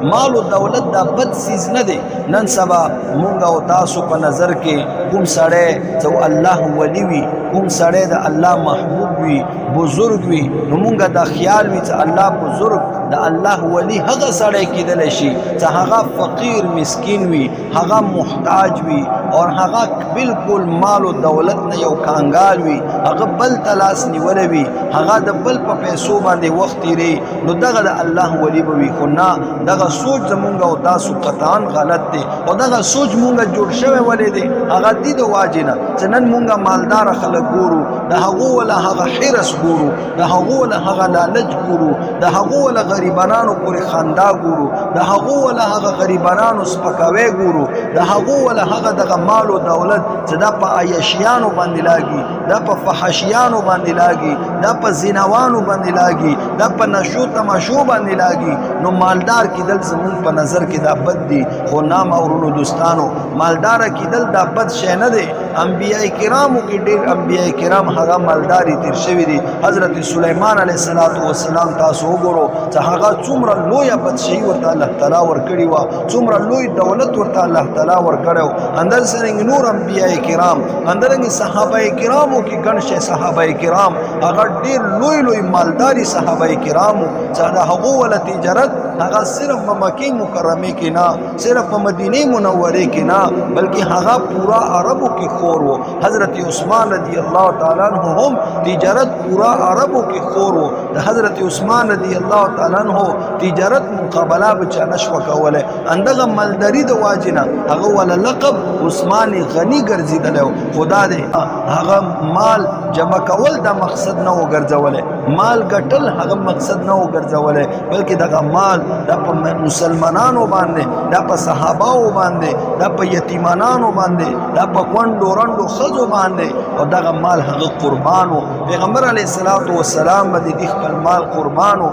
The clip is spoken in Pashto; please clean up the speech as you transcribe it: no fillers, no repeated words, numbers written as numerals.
مال او دولت دا بد څیز نه دی. نن سبا مونږ او تاسو په نظر کې کوم سړی چې الله ولی وي، کوم سړی د الله محبوب وي، بزرگ وي، نو مونږ دا خیال وي چې الله بزرگ د الله ولی هغه سړی کېدلی شي چې هغه فقیر مسکین وي، هغه محتاج وي او هغه بالکل مال او دولت نه یو کانګال وي، هغه بل ته لاس نیولی وي، هغه د بل په پیسو باندې وخت تېروي، نو دغه د الله ولی به وي. خو نه، دغه سوچ زمونږ او تاسو قطعا غلط دی او دغه سوچ مونږ جوړ شوی ولې دی؟ هغه دي د واجې نه چې نن مونږ مالدار خلک ګورو، د هغو وله هغه حرص ګورو، د هغو وله هغه لالچ ګورو، د هغو وله غریبانانو پورې خندا ګورو، د هغو وله هغه غریبانانو سپکاوی ګورو، د هغو وله هغه دغه مال او دولت چې دا په عیاشیانو باندې لاګي، دا په فحشیانو باندې لاګي، دا په زینوانو باندې لاګي، دا په نشو تماشو باندې لاګي، نو مالدار کېدل زمونږ په نظر کې دا بد دي. خو نام اورونو دوستانو، مالدار کېدل دا بد شی نه دی. انبیاء کرامو کې ډېر انبیاء کرام هغه مالداري تیر شوي دي. حضرت سلیمان علیه السلام تاسو وګورو چې هغه څومره لویه بادشاهي ورته الله تعالی ورکړې وه، څومره لوی دولت ورته الله تعالی ورکړی. همداسې نور انبیاء کرام، همدارنګه صحابه کرامو کې ګڼ شی صحابه کرام هغه ډېر لوی لوی مالداري صحابه کرامو چې د هغو وله تجارت هغه صرف په مکې مکرمې کې نه، صرف په مدینې منورې کې نه، بلکې هغه پورا عربو کې خور وو. حضرت عثمان رضی الله تعالی عنہ هم تجارت پورا عربو کې خور وو. د حضرت عثمان رضی الله تعالی عنہ تجارت مقابله به چا نشوه کولی. همدغه مالداري د واجې نه هغه وله لقب عثمان غني ګرځېدلی و. خدا دې هغه مال جمع کول دا مقصد نه وګرځولی، مال ګټل هغه مقصد نه وګرځولی، بلکې دغه مال دا په مسلمانانو باندې، دا په صحاباو باندې، دا په یتیمانانو باندې، دا په کونډو رنډو ښځو باندې، او دغه مال هغه قربان و. پیغمبر علیه الصلاة والسلام باندې د خپل مال قربان و.